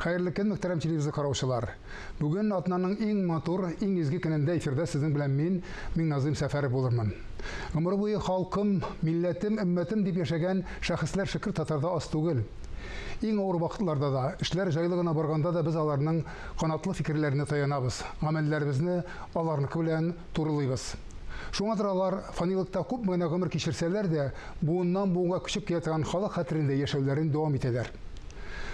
Хәерле көн, мөхтәрәм телевизор караучылар. Бүген атнаның иң матур, иң изге көнендә эфирда сезнең белән мин, Миңназыйм Сәфәров булырмын. Гомер буе халкым, милләтем, өммәтем дип яшәгән шәхесләр шөкер татарда аз түгел. Иң авыр вакытларда да, эшләр җайлы гына барганда да без аларның канатлы фикерләренә таянабыз, гамәлләребезне аларныкы белән турылыйбыз. Шуңадыр алар фанилыкта күпме генә гомер кичерсәләр дә, буыннан-буынга күчеп килә торган халык хәтерендә яшәүләрен дәвам итәләр.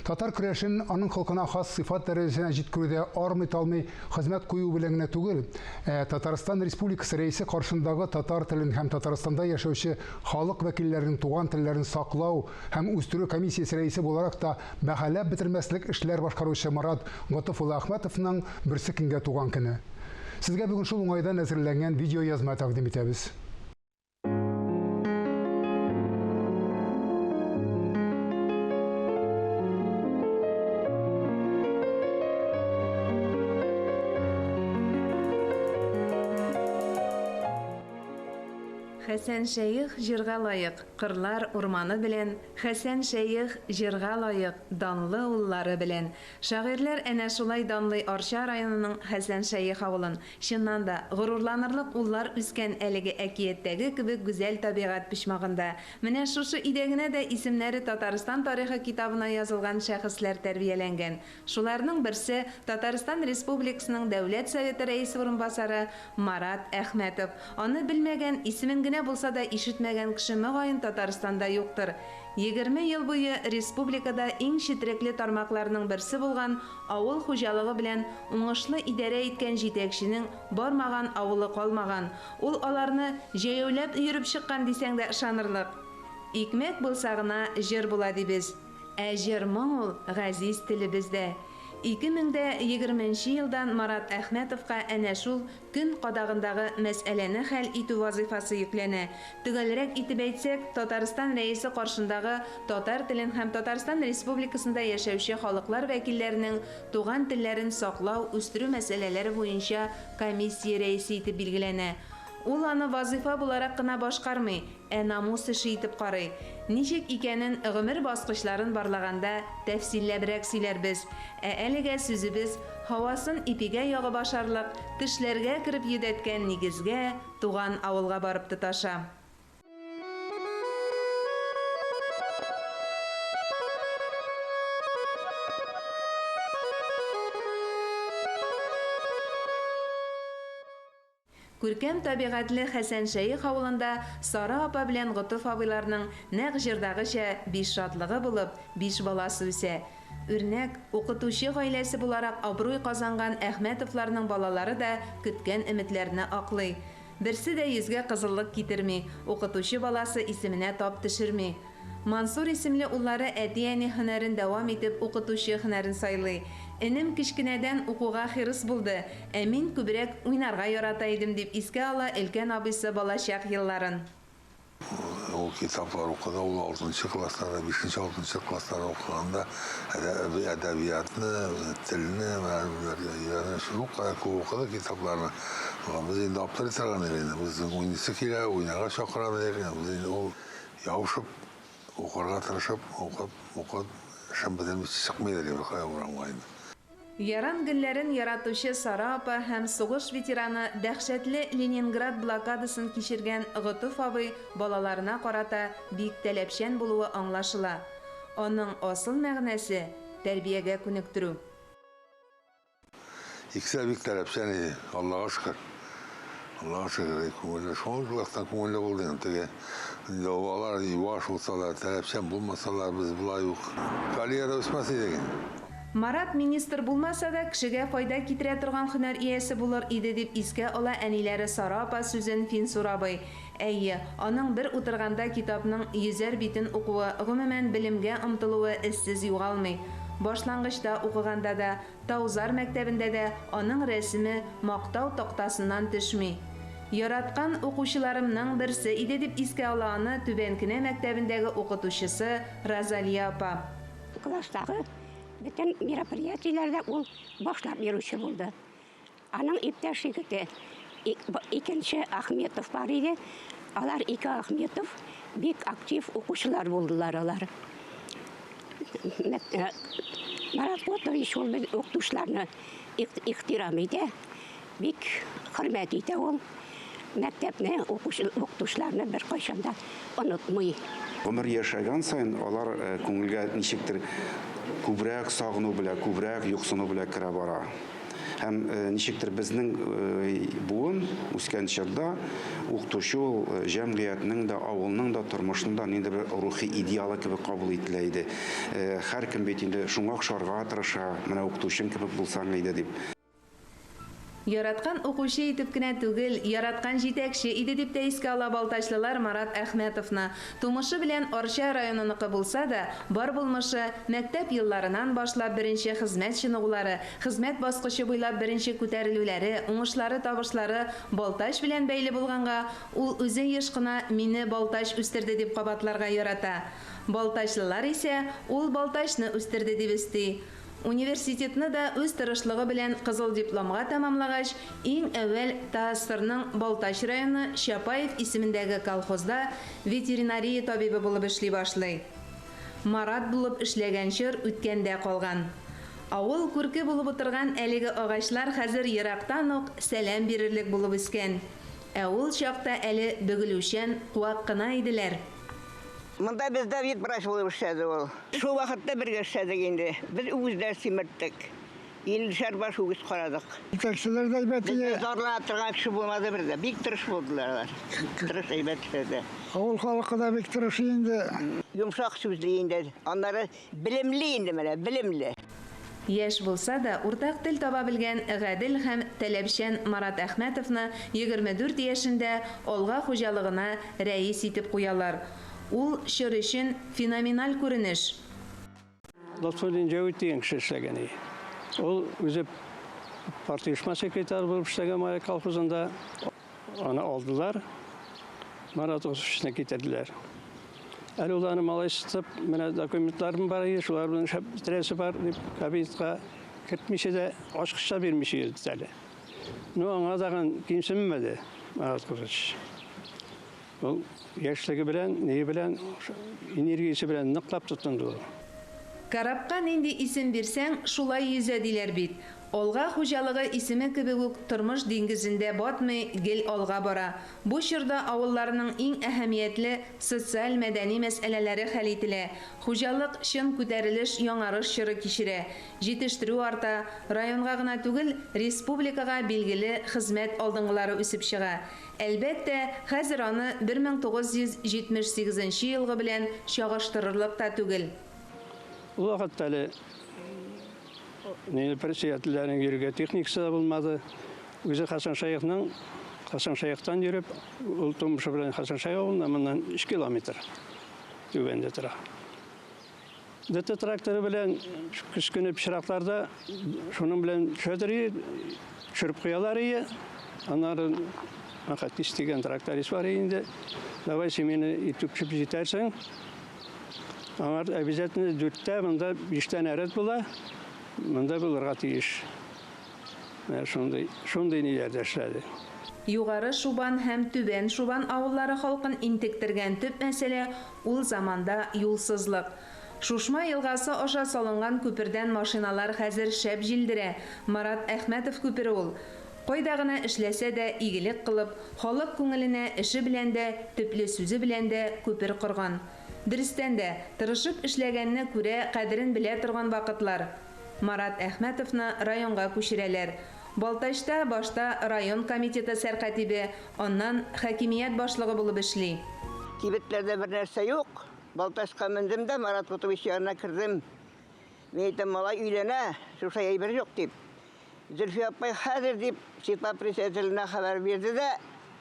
Татар көрәшен аның холкына хас сыйфат дәрәҗәсенә җиткерүдә армый-талмый хезмәт кую белән генә түгел, ә Татарстан Республикасы Рәисе каршындагы татар телен һәм Татарстанда яшәүче халык вәкилләренең туган телләрен саклау һәм үстерү комиссиясе рәисе буларак та бәһаләп бетермәслек эшләр башкаручы Марат Готыф улы Әхмәтовның берсекөнгә туган көне. Сезгә бүген шул уңайдан әзерләнгән видеоязма тәкъдим итәбез. Хәсән Шәех җырга лаек, Кырлар, урманы белән, Хәсән Шәех җырга лаек, Данлы уллары белән. Шагыйрьләр әнә шулай данлый Арча районының Хәсән Шәех авылын. Чыннан да, горурланырлык уллар үскән әлеге әкияттәге кебек гүзәл табигать почмагында. Менә шушы өйдә генә дә исемнәре Татарстан тарихы китабына язылган шәхесләр тәрбияләнгән. Шуларның берсе, Татарстан Республикасының Дәүләт Советы Рәисе урынбасары Марат Әхмәтов. Аны белмәгән, исемен генә булса да ишетмәгән кеше мөгаен Татарстанда юктыр. 20 ел буе республикада иң четерекле тармакларның берсе булган авыл хуҗалыгы белән уңышлы идарә иткән җитәкченең бармаган авылы калмаган, ул аларны җәяүләп йөреп чыккан дисәң дә ышанырлык. Икмәк булса гына җыр була дибез. Ә җыр-моң ул газиз телебездә. 2020 нче елдан Марат Әхмәтовка әнә шул көн кадагындагы мәсьәләне хәл итү вазыйфасы йөкләнә. Төгәлрәк итеп әйтсәк, Татарстан Рәисе каршындагы татар телен һәм Татарстан Республикасында яшәүче халыклар вәкилләренең туган телләрен саклау, үстерү мәсьәләләре буенча комиссия рәисе итеп билгеләнә. Ул аны вазыйфа буларак кына башкармый, ә намус эше итеп карый. Ничек икәнен гомер баскычларын барлаганда тәфсилләбрәк сөйләрбез. Ә әлегә сүзебез һавасын ипигә ягып ашарлык, төшләргә кереп йөдәткән нигезгә, туган авылга барып тоташа. Күркәм табигатьле Хәсәншәех авылында Сара апа белән Готыф абыйларның нәкъ җырдагыча биш шатлыгы булып, биш баласы үсә. Үрнәк, укытучы гаиләсе буларак абруй казанган Әхмәтовларның балалары да көткән өметләрне аклый. Берсе дә йөзгә кызыллык китерми, укытучы баласы исеменә тап төшерми. Мансур исемле уллары әти-әни һөнәрен дәвам итеп укытучы һөнәрен сайлый. Энем кечкенәдән укуга хирыс булды, ә мин күбрәк уйнарга ярата идем, дип искә ала өлкән абыйсы балачак елларын. Ул китаплар укыды, ул алтынчы классларда, бишенче-алтынчы классларда укыганда әдәбиятны, телне өйрәнә, шулкадәр күп укыды китапларны. Без инде аптырый торган идек инде. Безнең уйныйсы килә, уйнарга чакыра идек. Без инде ул Ябышып, укырга тырышып, укып, укып, эшем бетермичә чыкмый иде беркая урамга инде. Яран гөлләрен яратучы Сара апа һәм сугыш ветераны, дәһшәтле Ленинград блокадасын кичергән Готыф абый балаларына карата бик таләпчән булуы аңлашыла. Аның асыл мәгънәсе, тәрбиягә күнектерү. Икесе дә бик таләпчән иде, Аллага шөкер. Аллага шөкер, күңелле. Шул яктан күңелле булды инде. Теге инде алар юаш булсалар, таләпчән булмасалар, без болай ук карьера үсмәс идек инде. Марат министр булмаса да, кешегә файда китерә торган һөнәр иясе булыр иде, дип искә ала әниләре Сара апа сүзен Финсур абый. Әйе, аның бер утырганда китапның йөзәр битен укуы, гомумән, белемгә омтылуы эзсез югалмый. Башлангычта укыганда да, Таузар мәктәбендә дә аның рәсеме Мактау тактасыннан төшми. Яраткан укучыларымның берсе иде, дип искә ала аны Түбән Кенә мәктәбендәге укытучысы Розалия апа. Класстагы бөтен мероприятиеләрдә ул башлап йөрүче булды. Аның иптәш егете, икенче Ахметов бар иде. Алар ике Ахметов бик актив укучылар булдылар алар. Марат Котович ул без укытучыларны ихтирам итә, бик хөрмәт итә ул. Мәктәпне, укытучыларны беркайчан да онытмый. Гомер яшәгән саен алар күңелгә ничектер күбрәк сагыну белән, күбрәк юксыну белән керә бара. Һәм ничектер безнең буын үскән чорда укытучы ул җәмгыятьнең дә, авылның да, тормышның да ниндидер бер рухи идеалы кебек кабул ителә иде. Һәркем бит инде шуңа охшарга тырыша, менә укытучың кебек булсаң иде дип. Яраткан укучы итеп кенә түгел, яраткан җитәкче иде дип тә искә ала балтачлылар Марат Әхмәтовны. Тумышы белән Арча районыныкы булса да, бар булмышы, мәктәп елларынан башлап беренче хезмәт чыныгулары, хезмәт баскычы буйлап беренче күтәрелүләре, уңышлары-табышлары Балтач белән бәйле булганга, ул үзе еш кына Мине Балтач үстерде дип кабатларга ярата. Балтачлылар исә, Ул Балтачны үстерде дип өсти. Университетны да үз тырышлыгы белән кызыл дипломга тәмамлагач, иң әүвәл ТАССРның Балтач районы Чапаев исемендәге колхозда ветеринария табибы булып эшли башлый. Марат булып эшләгән чор үткәндә калган. Авыл күрке булып утырган әлеге агачлар хәзер ерактан ук сәлам бирерлек булып үскән. Ә ул чакта әле бөгелүчән куак кына иделәр. Монда бездә ветврач булып эшләде ул. Шул вакытта бергә эшләдек инде. Без үгезләр симерттек. Иллешәр баш үгез карадык. Җитәкчеләр дә әйбәт иде. Бездә зарлана торган кеше булмады бер дә. Бик тырыш булдылар алар. Тырыш, әйбәт эшләде. Авыл халкы да бик тырыш инде. Йомшак сүзле инде. Аннары белемле инде менә, белемле. Яшь булса да, уртак тел таба белгән гадел һәм таләпчән Марат Әхмәтовны 24 яшендә Алга хуҗалыгына рәис итеп куялар. Ул чор өчен феноменаль күренеш. Лотфуллин Җәвит дигән кеше эшләгән иде. Ул үзе партоешма секретары булып эшләгән Маяк колхозында. Аны алдылар, Марат офисына китерделәр. Әле ул аны малай сытып, менә документларым бар иде, шулар белән эшләп бетерәсе бар дип кабинетка кертмичә дә, ачкыч та бирмичә йөрде әле. Ну, аңа тагын кимсенмәде Марат Кузович. Ул яшьлеге белән, ние белән, энергиясе белән ныклап тотынды ул. Корабка нинди исем бирсәң, шулай йөзә диләр бит. Алга хуҗалыгы исеме кебек үк тормыш диңгезендә батмый, гел алга бара. Бу чорда авылларның иң әһәмиятле социаль-мәдәни мәсьәләләре хәл ителә, хуҗалык чын күтәрелеш, яңарыш чоры кичерә, җитештерү арта, районга гына түгел, республикага билгеле хезмәт алдынгылары үсеп чыга. Әлбәттә, хәзер аны 1978 нче елгы белән чагыштырырлык та түгел. Ул вакытта әле не председательләрнең йөрергә техникасы да булмады. Үзе Хәсән Шәехның Хәсән Шәехтан йөреп, ул тумышы белән Хәсән Шәех авылында моннан 3 километр түбәндә тора. ДТ тракторы белән көз көне пычракларда шуның белән төшәдер иде, төшереп куялар иде. Аннары Мөхәттис дигән тракторист бар инде. Давай син мине итүк төшеп җитәрсең. Аңар обязательно дүрттә, монда биштә нәрәт була. Монда булырга тиеш. Менә шундый, шундый ниләрдә эшләде. Югары Шубан һәм Түбән Шубан авыллары халкын интектергән төп мәсьәлә ул заманда юлсызлык. Шушма елгасы аша салынган күпердән машиналар хәзер шәп җилдерә, Марат Әхмәтов күпере ул. Кайда гына эшләсә дә игелек кылып, халык күңеленә эше белән дә, төпле сүзе белән дә күпер корган. Дөрестән дә, тырышып эшләгәнне күрә, кадерен белә торган вакытлар. Марат Әхмәтовны районга күчерәләр. Балтачта башта район комитеты сәркатибе, аннан хакимият башлыгы булып эшли. Кибетләрдә бернәрсә юк. Балтачка мендем дә Марат Кутубич янына кердем. Мин әйтәм, малай өйләнә, шушы әйбер юк дип. Зөлфия апай хәзер дип ситла председателенә хәбәр бирде дә,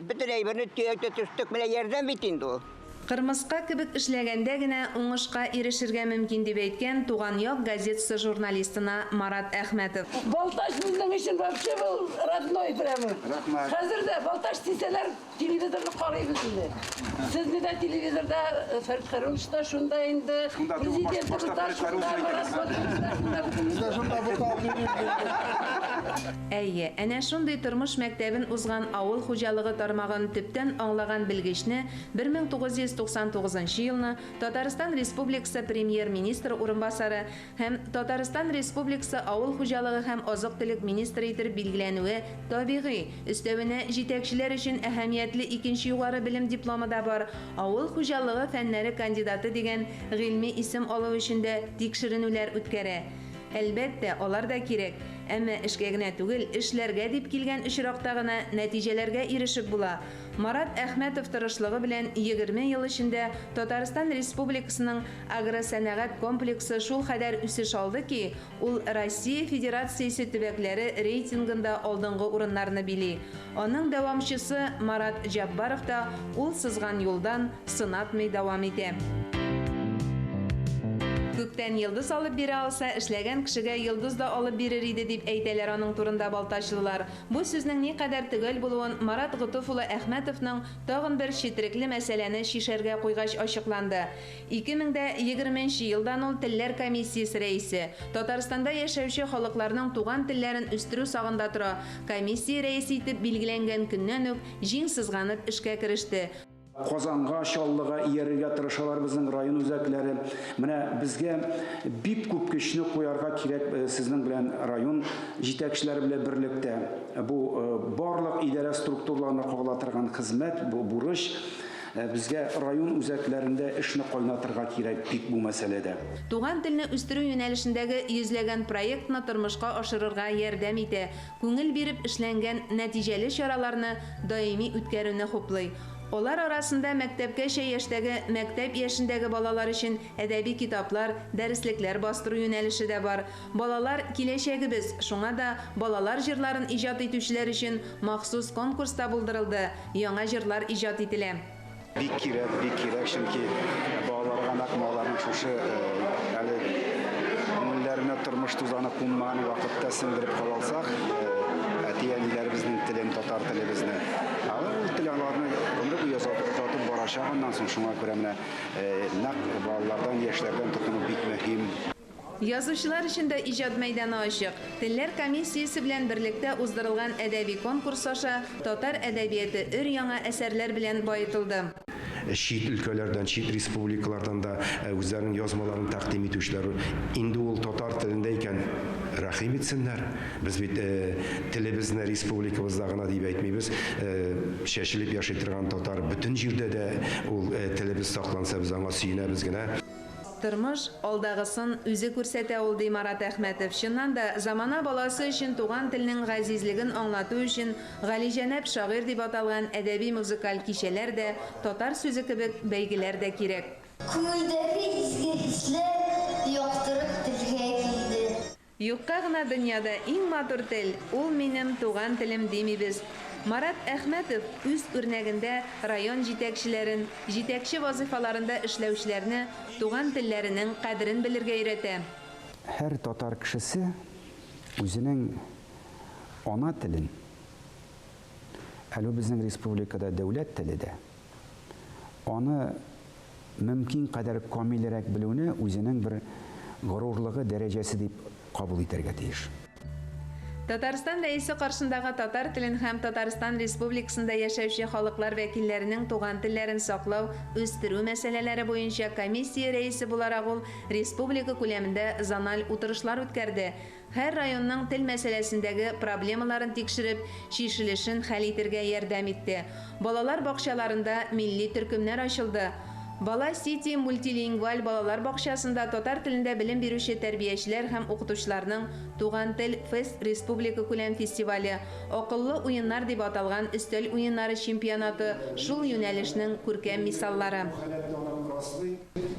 бөтен әйберне төяп тә төштек. Менә ярдәм бит инде ул. Кырмыска кебек эшләгәндә генә уңышка ирешергә мөмкин, дип әйткән Туган як газетасы журналистына Марат Әхмәтов. Балтач безнең өчен вообще был родной прямо. Рәхмәт. Хәзер дә Балтач дисәләр, телевизорны карыйбыз инде. Сезне дә телевизорда, Фәрит Хәйруллович та шунда инде. Шунда түгел, Президентыбыз башта да Фәрит шунда, Хәйруллович Марат әйтегез. Батырович та шунда. Бездә шунда буталып йөрибез. Әйе, әнә шундый тормыш мәктәбен узган авыл хуҗалыгы тармагын төптән аңлаган белгечне 1999 нчы елны Татарстан Республикасы Премьер-министры урынбасары һәм Татарстан Республикасы авыл хуҗалыгы һәм азык-төлек министры итеп билгеләнүе табигый. Өстәвенә, җитәкчеләр өчен әһәмиятле икенче югары белем дипломы да бар, авыл хуҗалыгы фәннәре кандидаты дигән гыйльми исем алу өчен дә тикшеренүләр үткәрә. Әлбәттә, алар да кирәк. Әмма эшкә генә түгел, эшләргә дип килгән очракта гына нәтиҗәләргә ирешеп була. Марат Әхмәтов тырышлыгы белән 20 ел эчендә Татарстан Республикасының агросәнәгать комплексы шулкадәр үсеш алды ки, ул Россия Федерациясе төбәкләре рейтингында алдынгы урыннарны били. Аның дәвамчысы Марат Җаббаров та ул сызган юлдан сынатмый дәвам итә. Күктән йолдыз алып бирә алса, эшләгән кешегә йолдыз да алып бирер иде, дип әйтәләр аның турында балтачлылар. Бу сүзнең никадәр төгәл булуын Марат Готыф улы Әхмәтовның тагын бер четерекле мәсьәләне чишәргә куйгач ачыкланды. 2020 нче елдан ул Телләр комиссиясе рәисе, Татарстанда яшәүче халыкларның туган телләрен үстерү сагында тора, комиссия рәисе итеп билгеләнгән көннән үк җиң сызганып эшкә кереште. Казанга, Чаллыга иярергә тырышалар безнең район үзәкләре. Менә безгә бик күп көчне куярга кирәк э, сезнең белән район җитәкчеләре белән берлектә. Бу э, барлык идарә структураларына кагыла торган хезмәт, бу бурыч. Э, безгә район үзәкләрендә эшне кайнатырга кирәк бик бу мәсьәләдә. Туган телне үстерү юнәлешендәге йөзләгән проектны тормышка ашырырга ярдәм итә, күңел биреп эшләнгән нәтиҗәле чараларны даими үткәрүне хуплый. Алар арасында мәктәпкәчә яшьтәге, мәктәп яшендәге балалар өчен әдәби китаплар, дәреслекләр бастыру юнәлеше дә бар. Балалар, киләчәгебез, шуңа да балалар җырларын иҗат итүчеләр өчен махсус конкурс та булдырылды, яңа җырлар иҗат ителә. Бик кирәк, бик кирәк, чөнки балаларга нәкъ менә аларның шушы әле күңелләренә тормыш тузаны кунмаган вакытта сеңдереп кала алсак, әти-әниләребезнең телен, татар телебезне, алар ул тел аларны гомер буе озатып барачак аннан соң, шуңа күрә менә нәкъ балалардан, яшьләрдән тотыну бик мөһим. Язучылар өчен дә иҗат мәйданы ачык. Телләр комиссиясе белән берлектә уздырылган әдәби конкурс аша татар әдәбияте өр-яңа әсәрләр белән баетылды. Чит өлкәләрдән, чит республикалардан да үзләренең язмаларын тәкъдим итүчеләр, инде ул татар телендә икән, рәхим итсеннәр. Без бит телебезне республикабызда гына дип әйтмибез. Чәчелеп яши торган татар бөтен җирдә дә ул телебез сакланса, без аңа сөенәбез генә. Тормыш алдагысын үзе күрсәтә ул, ди Марат Әхмәтов. Чыннан да, замана баласы өчен туган телнең газизлеген аңлату өчен Галиҗәнәп шагыйрь дип аталган әдәби-музыкаль кичәләр дә, татар сүзе кебек бәйгеләр дә кирәк. Күңелдәге изге хисләр яктырып телгә килде. Юкка гына дөньяда иң матур тел, ул минем туган телем димибез. Марат Әхмәтов үз үрнәгендә район җитәкчеләрен, җитәкче вазыйфаларында эшләүчеләрне туган телләренең кадерен белергә өйрәтә. Һәр татар кешесе үзенең ана телен, әле ул безнең республикада дәүләт теле дә, аны мөмкин кадәр камилрәк белүне үзенең бер горурлыгы дәрәҗәсе дип кабул итәргә тиеш. Татарстан Рәисе каршындагы татар телен һәм Татарстан Республикасында яшәүче халыклар вәкилләренең туган телләрен саклау, үстерү мәсьәләләре буенча комиссия рәисе буларак ул республика күләмендә зональ утырышлар үткәрде, Һәр районның тел мәсьәләсендәге проблемаларын тикшереп, чишелешен хәл итергә ярдәм итте. Балалар бакчаларында милли төркемнәр ачылды. Бала Сити мультилингваль балалар бакчасында татар телендә белем бирүче тәрбиячеләр һәм укытучыларның Туган тел фест республикакүләм фестивале, Акыллы уеннар дип аталган өстәл уеннары чемпионаты шул юнәлешнең күркәм мисаллары.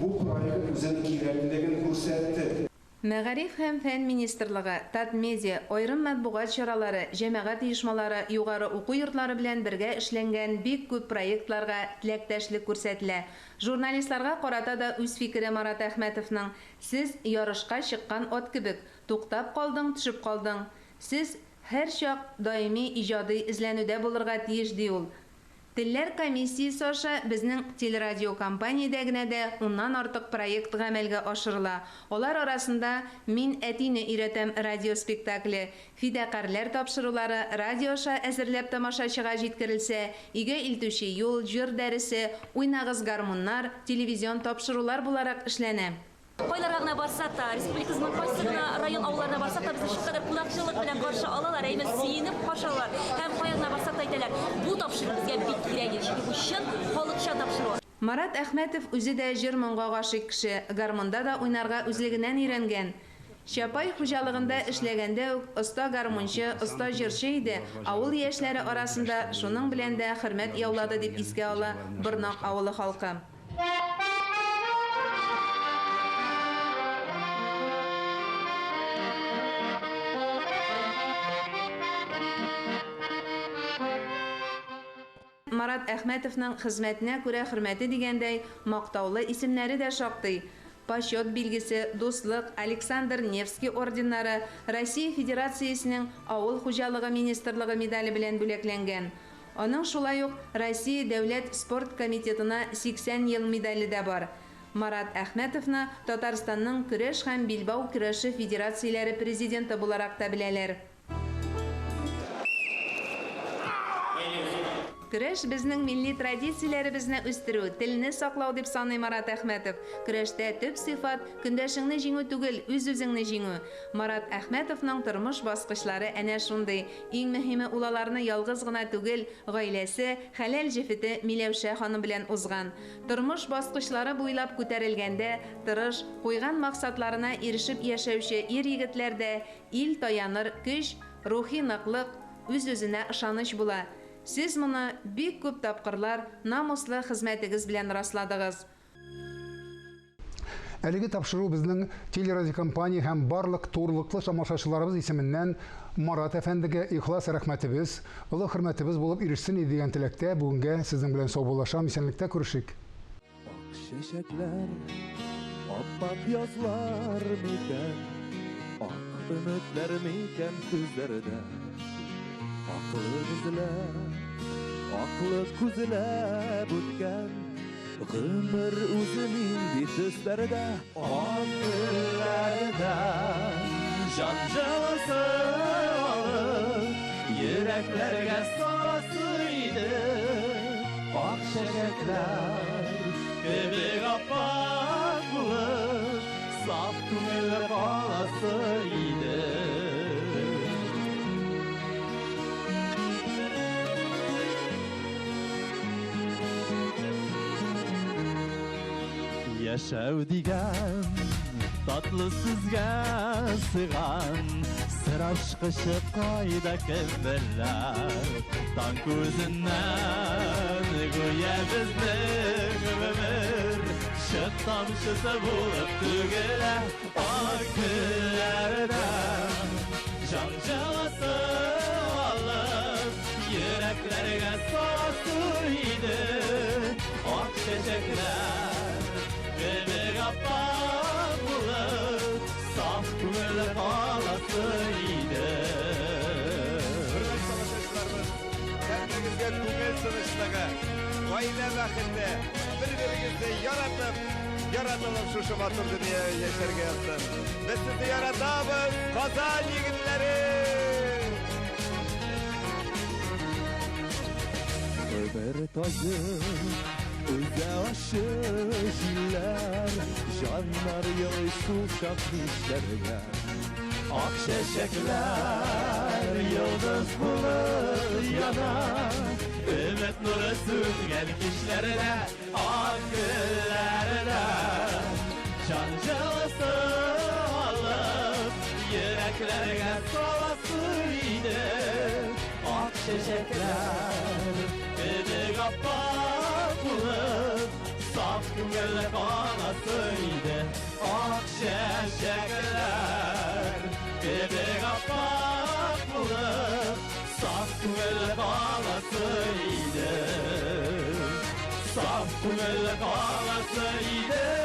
Бу проект үзенең кирәклеген күрсәтте. Мәгариф һәм фән министрлыгы, Татмедиа, аерым матбугат чаралары, җәмәгать оешмалары, югары уку йортлары белән бергә эшләнгән бик күп проектларга теләктәшлек күрсәтелә. Журналистларга карата да үз фикере Марат Әхмәтовның, Сез ярышка чыккан ат кебек, туктап калдың, төшеп калдың. Сез һәрчак даими иҗади эзләнүдә булырга тиеш, ди ул. Телләр комиссиясе аша безнең телерадиокомпаниядә генә дә уннан артык проект гамәлгә ашырыла. Алар арасында Мин әтине өйрәтәм радиоспектакле, Фидакарьләр тапшырулары радио аша әзерләп тамашачыга җиткерелсә, Өйгә илтүче юл, Җыр дәресе, Уйнагыз гармуннар телевизион тапшырулар буларак эшләнә. Кайларга гына барсак та, республикабызның кайсы гына район авылларына барсак та, безне шулкадәр кунакчыллык белән каршы алалар, әйме, сөенеп каршы алалар. Һәм кая гына барсак та әйтәләр, бу тапшыру безгә бик кирәк иде, чөнки бу чын халыкчан тапшыру. Марат Әхмәтов үзе дә җыр-моңга гашыйк кеше, гармунда да уйнарга үзлегеннән өйрәнгән. Чапай хуҗалыгында эшләгәндә үк оста гармунчы, оста җырчы иде, авыл яшьләре арасында шуның белән дә хөрмәт яулады, дип искә ала Борнак авылы халкы. Марат Әхмәтовның хезмәтенә күрә хөрмәте дигәндәй, мактаулы исемнәре дә шактый. Почет билгесе, Дуслык, Александр Невский орденнары, Россия Федерациясенең Авыл хуҗалыгы министрлыгы медале белән бүләкләнгән. Аның шулай ук Россия дәүләт спорт комитетына 80 ел медале дә бар. Марат Әхмәтовны Татарстанның көрәш һәм билбау көрәше федерацияләре президенты буларак та беләләр. Көрәш безнең милли традицияләребезне үстерү, телне саклау, дип саный Марат Әхмәтов. Көрәштә төп сыйфат, көндәшеңне җиңү түгел, үз-үзеңне җиңү. Марат Әхмәтовның тормыш баскычлары әнә шундый. Иң мөһиме, ул аларны ялгыз гына түгел, гаиләсе, хәләл җефете Миләүшә ханым белән узган. Тормыш баскычлары буйлап күтәрелгәндә, тырыш, куйган максатларына ирешеп яшәүче ир-егетләрдә ил таяныр көч, рухи ныклык, үз-үзенә ышаныч була. Сез моны бик күп тапкырлар намуслы хезмәтегез белән расладыгыз. Әлеге тапшыру безнең телерадиокомпания һәм барлык турылыклы тамашачыларыбыз исеменнән Марат әфәндегә ихлас рәхмәтебез, олы хөрмәтебез булып ирешсен иде дигән теләктә бүгенгә сезнең белән саубуллашам, исәнлектә күрешик. Ак чәчәкләр, ап-ак язлар микән, ак өметләр микән күзләрдә? Аклык эзләп, аклык күзләп үткән Гомер үзе нинди төсләрдә, ак көннәрдә җан җылысы алып, йөрәкләргә саласы иде. Ак чәчәкләр кебек аппак булып, саф күңелле каласы иде. Яшәү дигән татлы сүзгә сыйган сер ачкычы кайда кем белә таң күзеннән гүя безнең гомер чык тамчысы булып түгелә ак көннәрдә җан җылысы алып йөрәкләргә саласы иде ак чәчәкләр кебек аппак булып саф күңелле каласы иде. Хөрмәтле тамашачыларыбыз, һәммәгезгә күңел тынычлыгы, гаилә бәхете, бер-берегезне яратып, яратылып шушы матур дөнья яшәргә язсын. Без сезне яратабыз, Казан егетләре! Гомер таҗы Үзә ачы җилләр, җаннар елый шул чак нишләргә? Ак чәчәкләр йолдыз булып яна, өмет нуры сүнгән кичләрдә, ак гөлләрдә. Җан җылысы алып, йөрәкләргә саласы иде. Ак чәчәкләр кебек аппак булып, саф күңелле каласы иде. Ак чәчәкләр кебек аппак булып, саф күңелле каласы иде. Саф күңелле каласы иде.